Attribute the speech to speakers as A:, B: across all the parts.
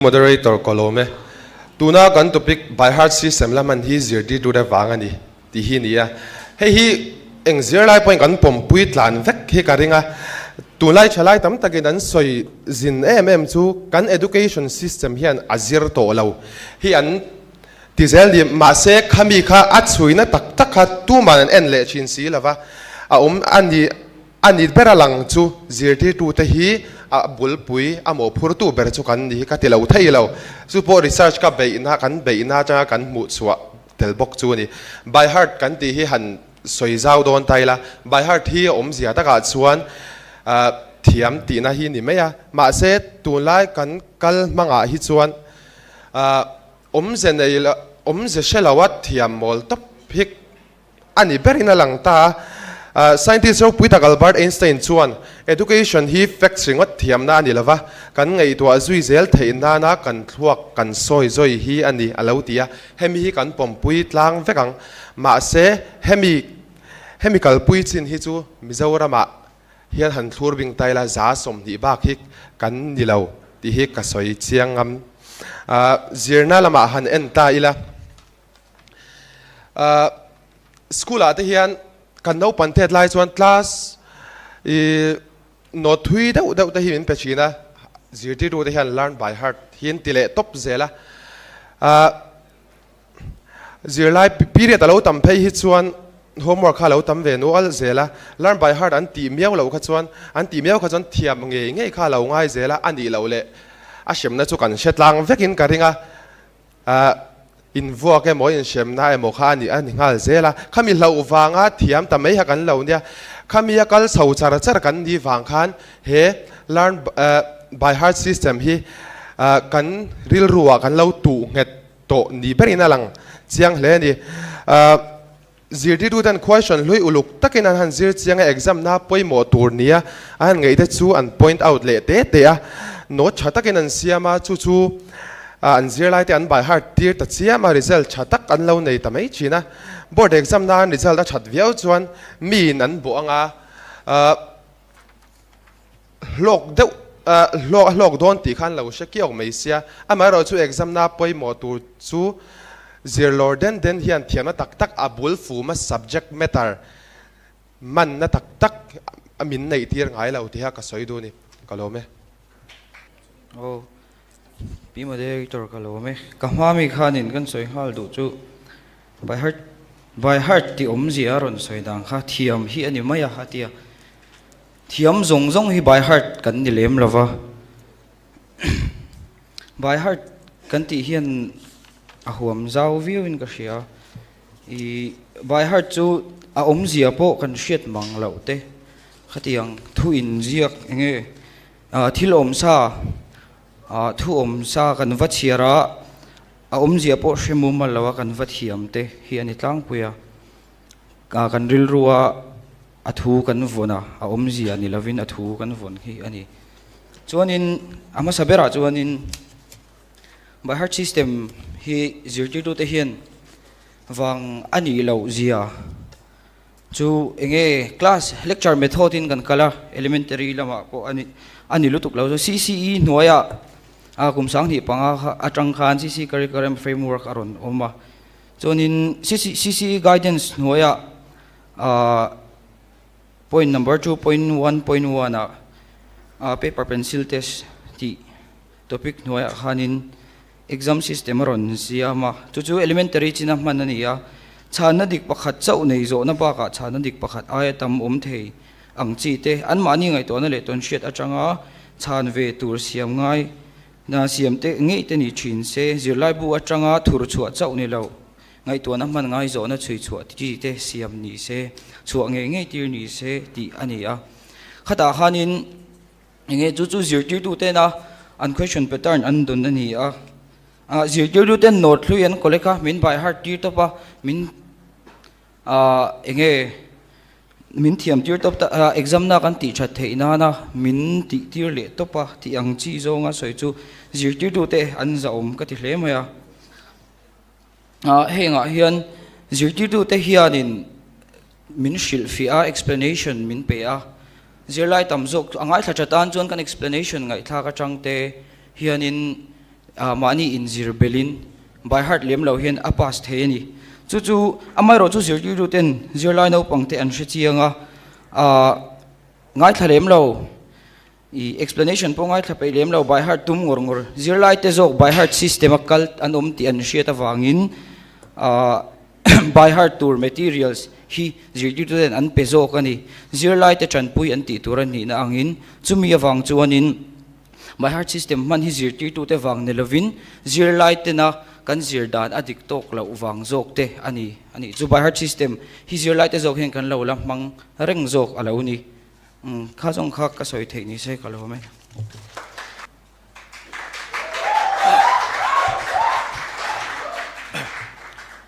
A: Moderator ka lawm e. Tuna kan topic by heart system la hman hi zirtir tur avang a ni tih hi a ni a. Hei hi eng zirlai pawhin kan pawmpui tlan vek hi ka ring a. Tunlai thalai tam takin an sawi zin em em chu kan education system hian a zir tawh lo hi an ti zel ni. Mahse khami kha a chhuina tak tak kha tuman an en leh thin si lova a awm a ni. A ni ber a lang chu zirtirtute hi a bulpui a mawhphurtu ber chu kan ni hi ka ti lo thei lo. Chu pawh research ka beihna kan beihna atanga kan hmuhchhuah tel bawk chu a ni. By heart kan tih hi han sawi zau dawn ta ila, by heart hi a awmzia takah chuan thiam tihna hi ni mai a. Mahse tunlai kan kal hmangah hi chuan awmze nei lo awmze hre loa thiam mawl tawp hi A ni berin a lang ta a. Scientist ropui tak Albert Einstein chuan, Education hi facts ringawt thiamna a ni lova, kan ngaihtuah zui zel theih nana kan thluak kan sawi zawi hi a ni, a lo ti a. Hemi hi kan pawmpui tlang vek ang. Mahse, hemi hemi kalpui chin hi chu Mizoramah hian han thlur bing ta ila za 20 bak hi kan ni lo tih hi ka sawi chiang ngam. Zirna lamah han en ta ila. School ah te hian kan naupang tet lai chuan class ih note thui deuh deuh te hi min pe thin a, zirtirtu te hian learn by heart hi an ti leh tawp zel a, ah zirlai period a lo tam phei hi chuan homework kha a lo tam ve nual zel a, learn by heart an tih miau loh kha chuan an tih miau kha chuan thiam ngei ngei kha a lo ngai zel a, a nih loh leh a hremna chu kan hre tlang vekin ka ring a. Ah, invuak emaw inhremna emaw kha a ni a ni nghal zel a, khami hlauh vanga thiam ta mai kha kan lo nia, khami a kal chho char char kan ni vang khan he learn by heart system hi kan rilru ah kan lo tuh nghet tawh ni berin a lang chiang hle a ni. Ah, zirtirtuten question hlui uluk takin an han zir chiang a, exam na pawimawh tur nia a han ngaih te chu an point out leh te te a, note tha takin an siam a, chu chu an zirlai te an by heart tir ta chiam a, result tha tak an lo nei ta mai thin a, board exam na an result a that viau chuan miin an bawh anga hlawk deuh hlawk a hlawk dawn tih khan lo hre kiau mai sia, amaherawhchu exam na pawimawh tur chu zirlawr den den hian thiamna tak tak a bul fuma subject matter manna tak tak a min neih tir ngai lo tiha ka sawi duh a ni, ka lawm e.
B: Aw, Pi Moderator ka lawm e. Ka hma mi khanin kan sawi nghal duh chu by heart by heart tih awmzia a rawn sawi dan kha thiam hi a ni mai a a ti a. Thiam zawng zawng hi by heart kan ni lem lova, by heart kan tih hian a huam zau viau in ka hria. Ih by heart chu a awmzia pawh kan hriat mang loh te khatiang thu inziak enge ah thil awmsa ah thu awmsa kan va chhiar a, a awmzia pawh hre mumal lo a kan va thiam te hi a ni tlangpui a. Kan rilru a a thu kan vawn a, a awmzia ni lovin a thu kan vawn hi a ni. Chuanin a hmasa berah chuanin by heart system hi zirtirtute hian vang a nih loh zia chu enge class lecture method in kan kal a, elementary lamah pawh a ni a ni lutuk lo. CCE hnuaiah a kum 2005 kha atang khan CC curriculum framework a rawn awm a. Chuanin CCE guidance hnuaiah point number 2.1.1 ah paper pencil test tih topic hnuaiah khanin exam system a rawn siam a, chu chu elementary china hman a ni a, chhanna dik pakhat chauh nei zawhna bakah chhanna dik pakhat aia tam awm thei ang chi te anmahni ngaihtuahna leh tawnhriat atanga chhan ve tur siam ngai Hna siam te ngei te ni thin se, zirlaibu atanga thur chhuah chauh ni lo, ngaihtuahna hman ngai zawhna chhui chhuah chi te siam ni se, chhuah ngei ngei tir ni se tih a ni a. Khatah khanin enge chu chu zirtirtu tena an question pattern an dawn a ni a. Ah zirtirtu ten note hlui an collect a, min by heart tir tawp a, min ah enge Min thiam tir tawp ta a, exam na kan tih that theih nana min tih tir leh tawp a tih ang chi zawnga sawi chu zirtirtute an zahawm ka ti hle mai a. Ah hengah hian zirtirtute hianin min hrilhfiah a, explanation min pe a, zirlai tam zawk a ngaithla tha tan chuan kan explanation ngaihthlak atang te hianin. Mahni inzir belin by heart lem lo hian a pass thei a ni. Chu chu amaherawh chu zirtirtu ten zirlai naupang te an hre chiang a, ngaithla lem lo, i explanation pawh ngaithla peih lem lo by heart tum ngawr ngawr zirlai te zawk by heart system a kal an awm tih an hriat avangin by heart tur materials hi zirtirtu ten an pe zawk a ni. Zirlai te tanpui an tih tur a nihna angin chumi avang chuanin By heart system hman hi zirtirtute vang ni lovin zirlai tena kan zir dan a dik tawk loh vang zawk te a ni a nih chu. By heart system hi zirlai te zawk hian kan lo la hmang reng zawk a lo ni. Umm kha zawng kha ka sawi theih ni se ka lo awm e.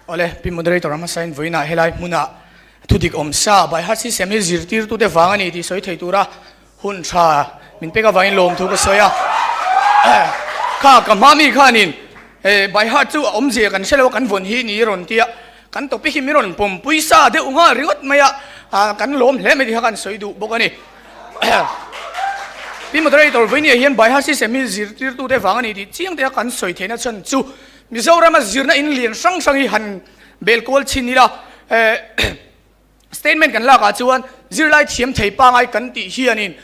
C: Awle, Pi Moderator a hmasain vawiinah helai hmunah thudik awm sa by heart system hi zirtirtute vang a ni tih sawi thei tura Hun tha min pek avangin lawmthu ka sawi a, kha ka hma mi khanin by heart chu a awmzia kan hre lo a kan vawn hi ni rawn tia kan topic hi min rawn pawmpui sa deuh nghal ringawt mai a, kan lawm hle mai tih kha kan sawi duh bawk a ni. Pi moderator vawinia hian by heart system hi zirtirtute vang a ni tih chiang te a kan sawi theihna chhan chu Mizorama zirna in lian hrang hrang hi han bel kual chhin ila. Statement kan lakah chuan zirlai thiam thei pangai kan tih hianin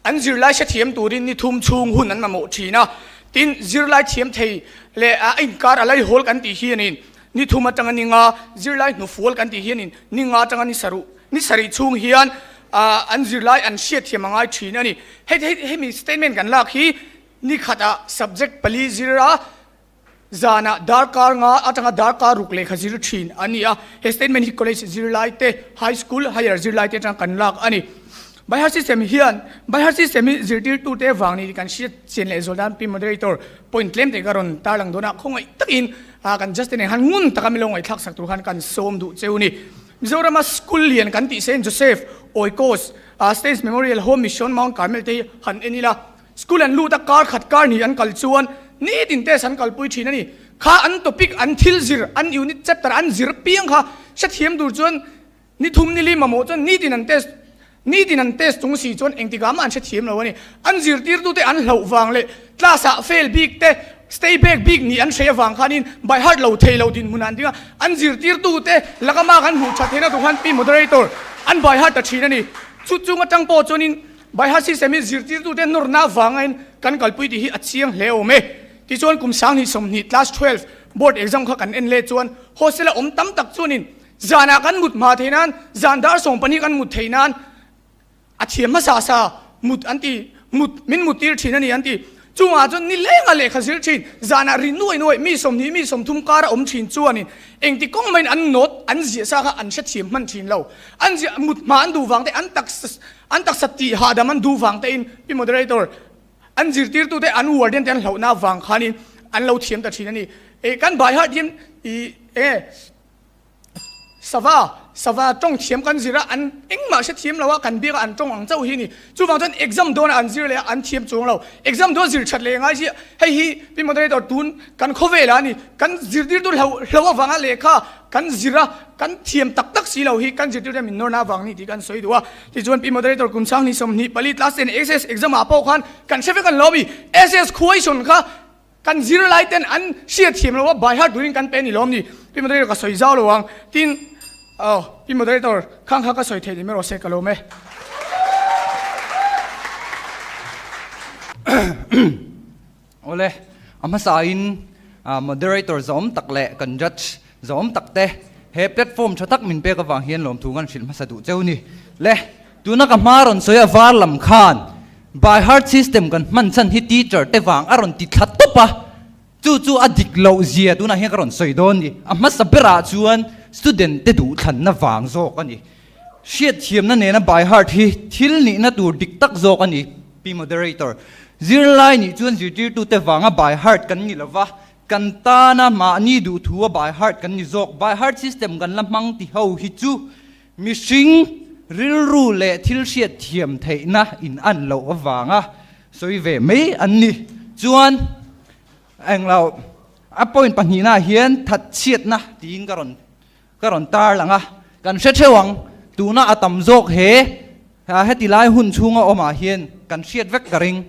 C: an zirlai hrethiam turin ni thum chhung hun an mamawh thin a, tin zirlai thiam thei leh a inkar a laihawl kan tih hianin ni thum atanga ni nga, zirlai hnufual kan tih hianin ni nga atanga ni saruh ni sarih chhung hian an zirlai an hriatthiam a ngai thin a ni. Hei hemi statement kan lak hi ni khatah subject pali zir a, Zanah darkar nga atanga darkar ruk lehkha zir thin a ni a, he statement hi college zirlai te, high school, higher zirlai te atanga kan lak a ni. Baihar system hian Baihar system hi zirtirtute vang ni kan hriat chian leh zual dan Pi Moderator point tlem te ka rawn tarlang dawn a, khawngaih takin kan Justin eng han ngun taka milo ngaihthlak sak tur khan kan sawm duh cheu ni. Mizorama school lian kan tih Saint Joseph, Oikos, Staines Memorial Home Mission Mount Carmel te hi han en ila, School an lut a, kar khat kar hnih an kal chuan nitin test an kalpui thin a ni. Kha an topic, an thil zir, an unit chapter an zir piang kha hrethiam tur chuan ni thum ni li mamawh chuan nitin an test nitin an test chung si chuan engtikah mah an hrethiam lo a ni. An zirtirtute an hlauh vang leh class ah fail bik te, stay back bik nih an hreh avang khanin by heart lo thei lo dinhmun ah an ding a, an zirtirtute laka mark an hmuh that theihna tur khan pi moderator an by heart ta thin a ni. Chu chung atang pawh chuanin Baiha system hi zirtirtute nawrna avangin kan kalpui tih hi a chiang hle awm e. Tichuan kum 20 20 class 12 board exam kha kan en leh chuan hostel a awm tam tak chuanin zanah kan mut hma theih nan zan dar 12 kan mut theih nan a thiam hmasa sa mut an ti mut min mut tir thin a ni an ti. Chungah chuan ni lenga lehkha zir thin, zanah ri nuai nuai mi 20 mi 30 kara awm thin chuanin engti kawng maiin an note an ziah sa kha an hrethiam hman thin lo. An ziah mut hma an duh vang te an taksa an taksa tih hahdam an duh vang tein pi moderator an zirtirtute an warden te an hlauhna avang khanin an lo thiam ta thin a ni. Eh kan by heart hian ih enge Sava, sava tawng thiam kan zir a, an engmah hre thiam lo a, kan biak a an tawng ang chauh hi a ni. Chuvang chuan exam dawn a an zir leh a, an thiam chuang lo. Exam dawn zir that leh ngai si, hei hi Pi Moderator tun kan khawvel ah a ni. Kan zirtirtu hlo hlo avanga lehkha kan zir a, kan thiam tak tak si lo hi kan zirtirtu min nawrna avang ni tih kan sawi duh a. Tichuan Pi Moderator kum 20 24 class ten SS exam ah pawh khan kan hre vek an lo a mi. SS question kha Kan zirlai ten an hriat thiam lo a, by heart turin kan pe a ni lawm ni? Pi Moderator ka sawi zau lo ang. Tin, aw, Pi Moderator, khang kha ka sawi theih ni mai rawh se, ka lawm e.
D: Awle, a hmasain Moderator zawm tak leh kan Judge zawm tak te he platform tha tak min pek avang hian lawmthu kan hrilh hmasa duh cheu ni. Le, Tuna ka hma rawn sawi a var lam khan by heart system kan hman chhan hi teacher te vang a rawn ti thla tawp a, chu chu a dik loh zia tunah hian ka rawn sawi dawn ni. A hmasa berah chuan student te duhthlanna vang zawk a ni. Hriatthiamna nena by heart hi thil nihna tur dik tak zawk a ni, Pi Moderator. Zirlai nih chuan zirtirtute vanga by heart kan ni lova, kan tana mahni duhthua by heart kan ni zawk. By heart system kan la hmang ti ho hi chu Mihring rilru leh thil hriat thiam theihna in an loh avanga sawi ve mai an ni. Chuan englo a point pahnihna ah hian that chhiatna tiin ka rawn ka rawn tar lang a, kan hre theuh ang tuna a tam zawk he heti lai hun chhunga awmah hian kan hriat vek ka ring.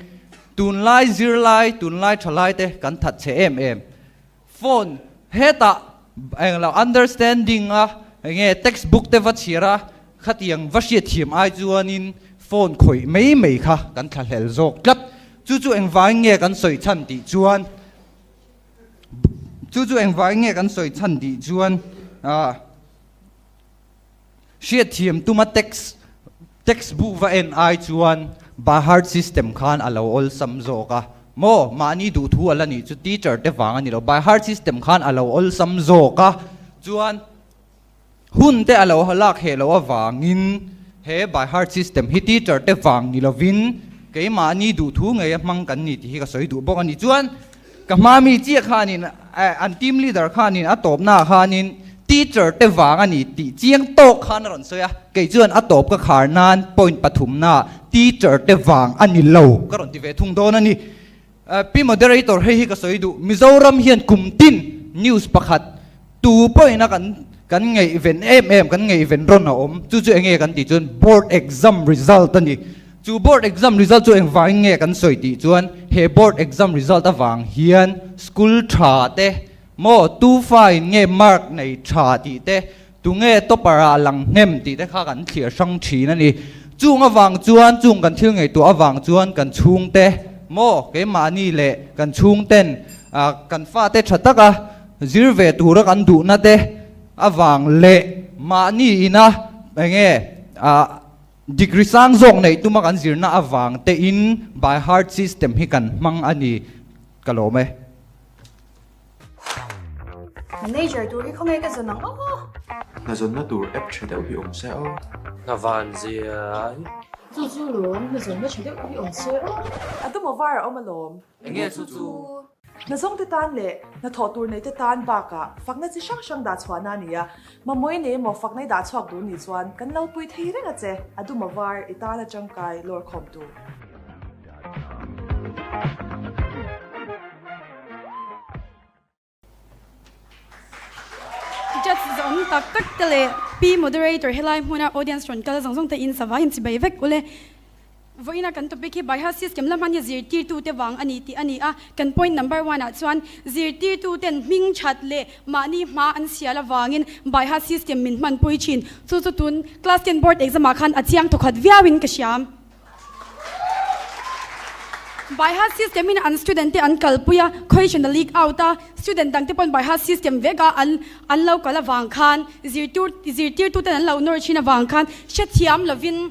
D: Tunlai zirlai, tunlai thalai te kan that chhe em em. Phone hetah englo understanding a enge textbook te va chhiar a khatiang va hriatthiam ai chuanin phone khawih mai mai kha kan thlahlel zawk tlat. Chu chu engvangin nge kan sawi chhan tih chuan chu chu engvangin nge kan sawi chhan tih chuan ah Hriatthiam tuma text textbook va en ai chuan by heart system khan a lo awlsam zawk a maw? Mahni duhthu a la nih chu teacher te vang a ni lo, by heart system khan a lo awlsam zawk a, chuan hun te a lo lak heh loh avangin he by heart system hi teacher te vang ni lovin keimahni duhthu ngei a hmang kan ni tih hi ka sawi duh bawk a ni. Chuan Ka hma mi chiah khanin an team leader khanin a tawpnaah khanin teacher te vang a ni tih chiang tawk khan a rawn sawi a, kei chuan a tawp ka khar nan point pathumnaah teacher te vang a ni lo ka rawn ti ve thung dawn a ni. Pi moderator hei hi ka sawi duh, Mizoram hian kum tin news pakhat tu pawhin a kan kan ngaihven em em kan ngaihven rawn a awm, chu chu enge kan tih chuan board exam result a ni. Chu board exam result chu engvangin nge kan sawi tih chuan he board exam result avang hian school tha te maw tu fa in nge mark nei tha tih te tunge topper ah lang hnem tih te kha kan thlir hrang thin a ni. Chung avang chuan chung kan thil ngaihtuah avang chuan kan chhungte maw keimahni leh kan chhungten kan fate tha taka zir ve tura kan duhna te avang leh mahni ina enge Degree sang zawk neih tuma kan zirna avang te in by heart system hi kan hmang a ni ka lawm e.
E: Manager tur hi khawnge ka zawn ang aw.
F: Hna zawnna tur app tha deuh hi awm se aw.
G: Hna van zia hi.
E: Chu chu lawm, hna zawnna tha deuh hi awm se aw.
H: A dum aw var a awm alawm.
G: Enge chu chu?
H: Hna zawngte tan leh hna thawh tur neite tan bakah fakna chi hrang hrang dah chhuahna a ni a, mamawh i nei emaw fakna i dah chhuak duh nih chuan kan lo pui thei reng a che, a dum a var i tan a tangkai lawr khawm tur.
I: Judge zawng tak tak te leh Pi Moderator helai hmuna audience rawn kal zawng zawng te in savai in chibei vek ule. Vawiina kan topic hi Baiha system la hman hi zirtirtu te vang a ni tih a ni a, kan point number one ah chuan zirtirtu ten hming that leh mahni hma an sial avangin Baiha system min hmanpui thin. Chu chu tun class ten board exam ah khan a chiang thawkhat viau in ka hria. By-heart system in an student te an kalpui a, question a leak out a, student dang te pawn by-heart system vek a an an lo kal avang khan zirtur zirtirtu ten an lo nawr thin avang khan hrethiam lovin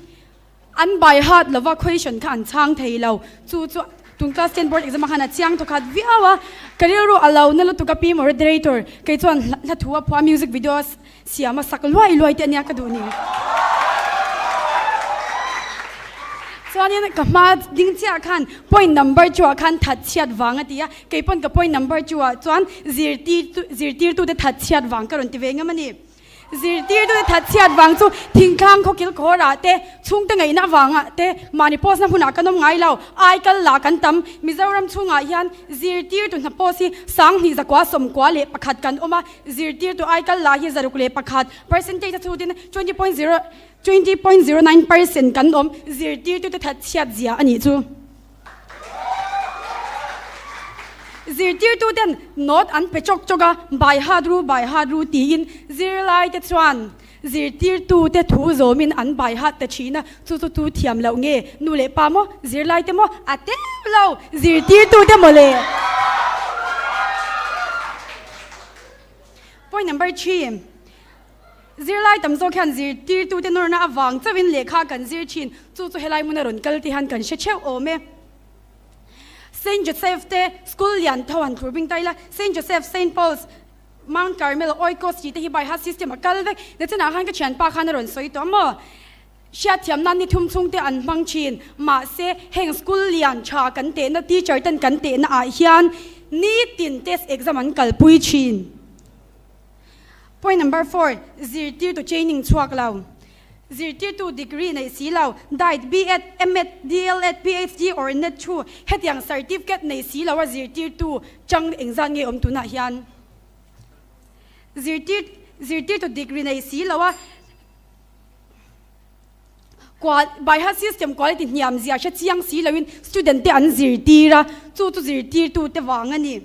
I: an by-heart lova question kha an chhang thei lo. Chu chu tun class ten board exam ah khan a chiang thawkhat viau a, ka rilru a lo na lutuk a pi moderator kei chuan hla thu a phuah music video a Siam a sak luai luai te ania ka duh ni. Chuanin ka hma ding chiah khan point number chu ah khan that chhiat vang a ti a, kei pawn ka point number chu ah chuan zirtir zirtirtu te that chhiat vang ka rawn ti ve ngam a ni. Zirtirtu te that chhiat vang chu thingtlang khawkil khawr ah te chhungte ngaihna avangah te mahni post na hmunah kan awm ngai lo, ai kal lah kan tam. Mizoram chhungah hian zirtirtu hna post hi sanghnih zakua sawmkua leh pakhat kan awm a, Zirtirtu aikal lah hi 61 percentage a chhutin 20.0 20.09 percent kan awm zirtirtute that chhiat zia a nih chu. Zirtirtuten note an pe chawk chawk a, bai hat ru bai hat ru tiin zirlaite chuan zirtirtute thu zawmin an bai hat ta thin a, chu chu tu thiam loh nge nu leh pa maw zirlaite maw a teuh lo zirtirtute maw le. Point number 3, Zirlai tam zawk hian zirtirtute nawrna avang chauhin lehkha kan zir thin, chu chu helai hmuna rawn kal te hian kan hre theuh awm e. Saint Joseph te school lian tho han thlur bing ta ila, Saint Joseph, Saint Paul's, Mount Carmel, Oikos tih te hi by heart system a kal vek. Nachinah khan ka thianpa khan a rawn sawi tawh maw? Hriatthiam nan ni thum chhungte an hmang thin. Mahse, heng school lian tha kan tehna, teacher ten kan tehna ah hian nitin test exam an kalpui thin. Point number 4, Zirtirtu training chhuak lo. Zirtirtu degree neih si lo, diet, B.Ed, M.Ed, DL.Ed, PhD or net thu hetiang certificate nei si lo a zirtirtu chang engzat nge awm tunah hian? Zirtir zirtirtu degree nei si lo a. Qual Baiha system quality hniam zia hre chiang si loin student te an zirtir a, chu chu zirtirtute vang a ni.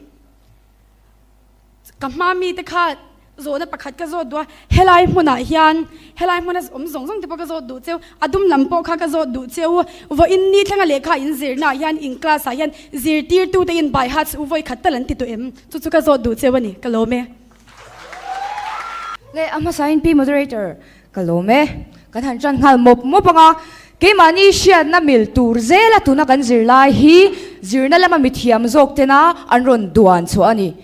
I: Ka hma mite kha zawhna pakhat ka zawt duh a, helai hmunah hian helai hmuna awm zawng zawng te pawh ka zawt duh cheu, a dum lam pawh kha ka zawt duh cheu. Vawiin ni thlenga lehkha in zirnaah hian in class ah hian zirtirtute in baiha chu vawi khat tal an ti tawh em? Chu chu ka zawt duh cheu a ni, ka lawm e.
J: Le a hmasain Pi Moderator, Ka lawm e. Kan han tan nghal mawp mawp ang a, keimahni hriatna mil tur zela tuna kan zir lai hi zirna lama mithiam zawk tena an rawn duan chhuah a ni.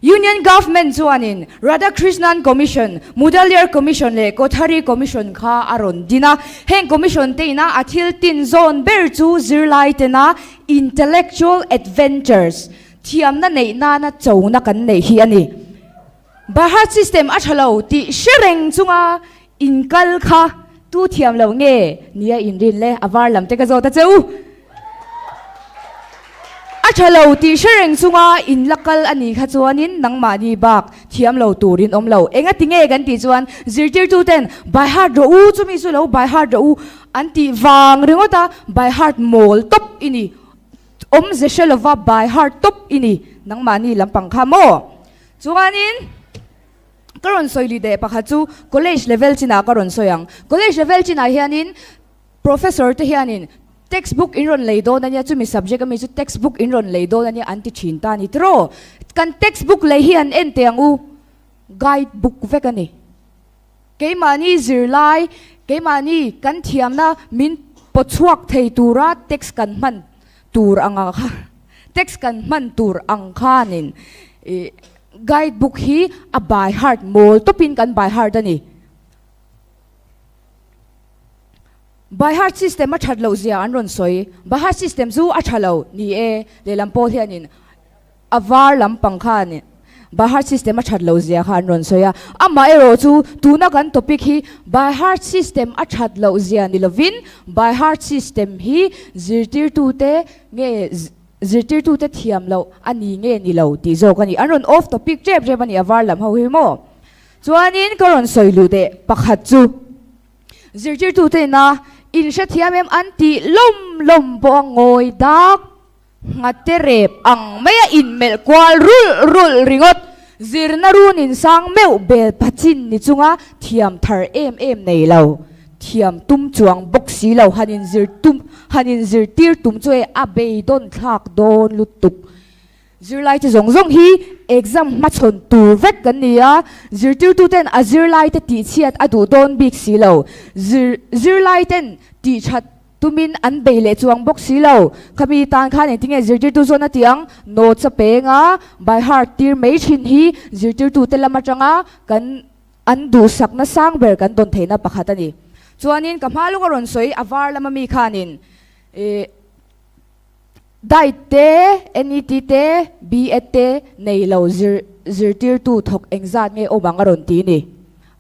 J: Union Government chuanin Radhakrishnan Commission, Mudaliar Commission leh Kothari Commission kha a rawn din a. Heng Commission te ina a thil tin zawn ber chu zirlai tena intellectual adventures, thiamna neih nana chona kan neih hi a ni. Bharat system a tha lo tih hre reng chunga inkal kha tu thiam lo nge nia inrin le a var lam te ka zawt a che u. A tha lo tih hre reng chunga in la kal a nih kha chuanin nangmahni bak thiam lo turin awm lo. Enga ti nge kan tih chuan zirtirtu ten by heart rawh u chumi chu lo by heart rawh u an tih vang ringawt a by heart mawl tawp i ni. Awmze hre lova by heart tawp i ni nangmahni lampang kha maw? Chuanin ka rawn sawi lui deh pakhat chu college level chinah ka rawn sawi ang. College level chinah hianin professor te hianin textbook in rawn lei dawn ania, chumi subject ami chu textbook in rawn lei dawn ania an ti thin ta a ni tiraw. Kan textbook lei hi han en teh ang u, guide book vek a ni. Keimahni zirlai, keimahni kan thiamna min pawchhuak thei tura text kan hman tur anga kha text kan hman tur ang khanin ih guide book hi a by heart mawl tawpin kan by heart a ni. By heart system a that loh zia an rawn sawi. By heart system chu a tha lo ni e, lehlam pawl hianin A var lampang khan by heart system a that lo zia kha an rawn sawi a, amah erawh chu tuna kan topic hi by heart system a that loh zia ni lovin by heart system hi zirtirtute nge zirtirtute thiam loh a ni nge ni lo tih zawk a ni. An rawn off topic tep tep a ni a var lam ho hi maw? Chuanin ka rawn sawi luh teh pakhat chu zirtirtute ina inhrethiam em an tih lawm lawm pawh a ngawi dak. Nghate rep ang maia inmelh kual rulh rulh ringawt, zirna run insang meuh bel pachin ni chunga thiam thar em em nei lo, thiam tum chuang bawk si lo han inzir tum han inzirtir tum chu e a beidawn thlak dawn lutuk. Zirlaite zawng zawng hi exam hmachhawn tur vek kan ni a, zirtirtuten a zirlaite tihchhiat a duh dawn bik si lo, zir zirlaiten tihthat Tumin an bei leh chuang bawk si lo. Khami tan khan engtinge zirtirtu zawn a tih ang? Notes a peng a, by heart tir mai thin hi zirtirtute lam atanga kan an duhsakna sang ber kan tawn theihna pakhat a ni. Chuanin ka hma lung a rawn sawi a var lama mi khanin ih diet te, NET te, BEd te nei lo zir zirtirtu thawk engzat nge awm ang a rawn ti ni.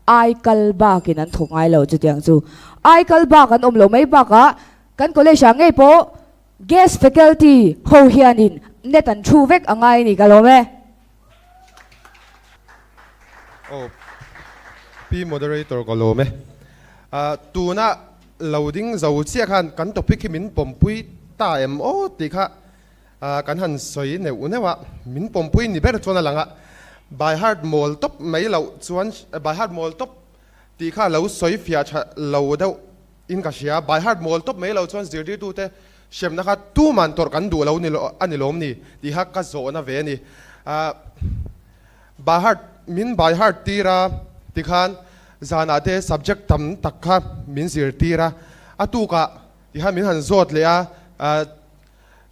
J: Ai kal bakin an thawk ngai lo chutiang chu. Ai kal bak an awm lo mai bakah kan college ah ngei pawh guest faculty ho hianin net an thu vek a ngai a ni ka lawm e.
A: Aw Pi Moderator ka lawm e. Tuna lo ding zo chiah khan kan topic hi min pawmpui ta em aw tih kha Kan han sawi neuh neuh a, min pawmpui ni ber chuan a lang a, by heart mawl tawp mai loh chuan by heart mawl tawp tih kha lo sawi fiah tha lo deuh in ka hria, by heart mawl tawp mai loh chuan zirtirtute hremna kha tuman tawrh kan duh lo a ni lawm ni tih kha ka zawhna ve a ni. By heart min by heart tir a tikhan zanah te subject tam tak kha min zirtir a, a tukah tikhan min han zawt leh a,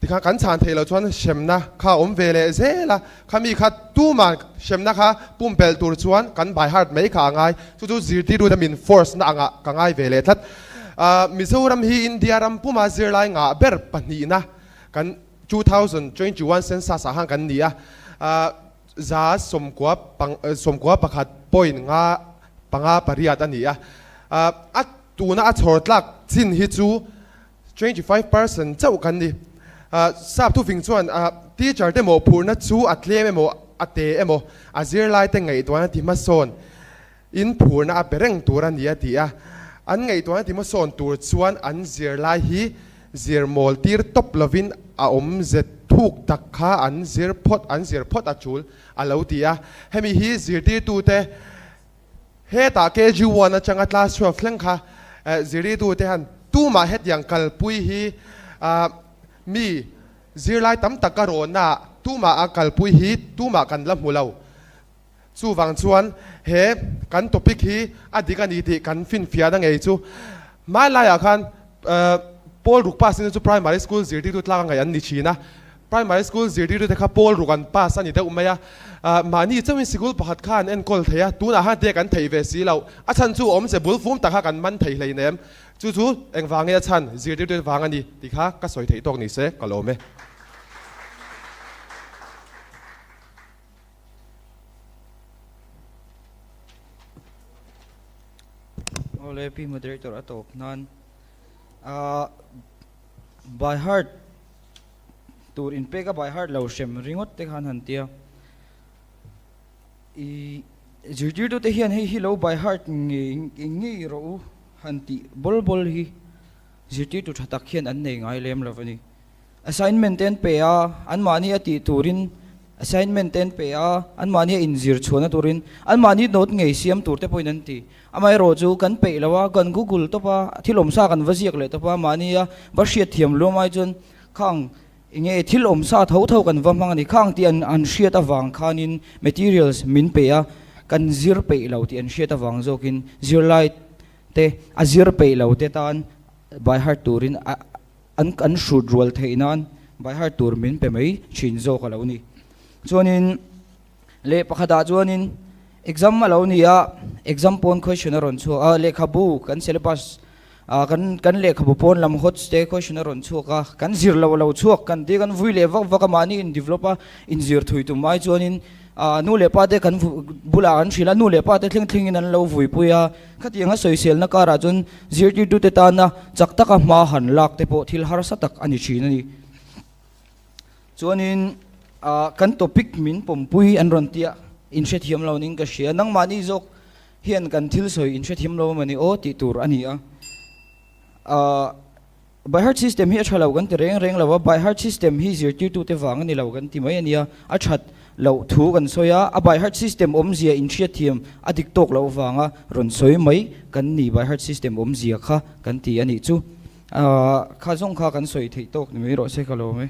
A: Tikhan kan chhan theih loh chuan hremna kha a awm ve leh zel a, khami kha tuman hremna kha pumpelh tur chuan kan by heart mai kha a ngai. Chu chu zirtirtu min force na angah ka ngai ve leh tlat. Mizoram hi India ram puma zirlai ngah ber pahnihna kan 2021 census ah khan kan ni a, za 91 point nga panga pariat a ni a. A tuna a chhawr tlak chin hi chu 25% chauh kan ni. Sap thufing chuan teacher te mawhphurhna chu a tlem emaw a te emaw a zirlai te ngaihtuahna ti hmasawn in phurna a pe reng tur a ni a ti a. An ngaihtuahna tihmasawn tur chuan an zirlai hi zir mawl tir tawp lovin a awmze thuk tak kha an zir phawt an zir phawt a tul a lo ti a. Hemi hi zirtirtute hetah KG one atanga class 12 thleng kha zirtirtute han tumah hetiang kalpui hi mi zirlai tam tak a rawnnaah tumah a kalpui hi tumah kan la hmu lo. Chuvang chuan he kan topic hi a dik a ni tih kan finfiahna ngei chu hmanlaiah khan Pawl ruk pass in chu primary school zirtirtu tlak a ngaih an ni thin a, primary school zirtirtute kha pawl ruk an pass a ni deuh mai a, mahni chauhin sikul pakhat kha an enkawl thei a, tunah khan te kan theih ve si loh, a chhan chu awmze bul fum tak kha kan man thei hleinem, chu chu engvang nge a chhan zirtirtute vang a ni tih kha ka sawi theih tawk ni se ka lawm e.
B: Awle Pi Moderator a tawp nan ah by heart tur in pek a by heart lo hrem ringawt te khan han tia i zirtirtu te hian hei hi lo by heart ngei ngei rawh u han tih bawl bawl hi zirtirtu tha tak hian an nei ngai lem lo a ni. Assignment te an pe a, anmahni a tih turin assignment te an pe a, anmahni a inzir chhuahna turin anmahni note ngei siam tur te pawhin an ti. Amaherawh chu kan peih lo a, kan google tawp a, thil awmsa kan va ziak leh tawp a, mahni a va hriat thiam luam ai chuan khang enge thil awmsa tho tho kan va hmang a ni. Khang tih an an hriat avang khanin materials min pe a, kan zir peih lo tih an hriat avang zawkin zirlai te a zir peih lo te tan by heart turin a An kan hrut rual theih nan by heart tur min pe mai thin zawk a lo ni. Chuanin leh pakhatah chuanin exam a lo ni a, exam pawn question a rawn chhuak a, lehkhabu kan syllabus ah kan kan lehkhabu pawn lam hots te question a rawn chhuak a, kan zir lo a lo chhuak kan tia kan vui leh vak vak a, mahni in develop a inzir thui tum ai chuanin ah nu leh pa te kan bulah an hrilh a, nu leh pa te thleng thlengin an lo vuipui a. Khatianga sawiselna karah chuan zirtirtute tana chak taka hma han lak te pawh thil harsa tak a ni thin a ni. Chuanin kan topic min pawmpui an rawn tia inhrethiam lo ning ka hria. Nangmahni zawk hian kan thil sawi inhrethiam lo a ni aw tih tur a ni a. By heart system hi a tha lo kan ti reng reng lo a, by heart system hi zirtirtute vang a ni lo kan ti mai a nia, a that loh thu kan sawi a, a by heart system awmzia inhriatthiam a dik tawk loh vanga rawn sawi mai kan ni by heart system awmzia kha kan ti a nih chu. Kha zawng kha kan sawi theih tawk ni mai rawh se ka lawm e.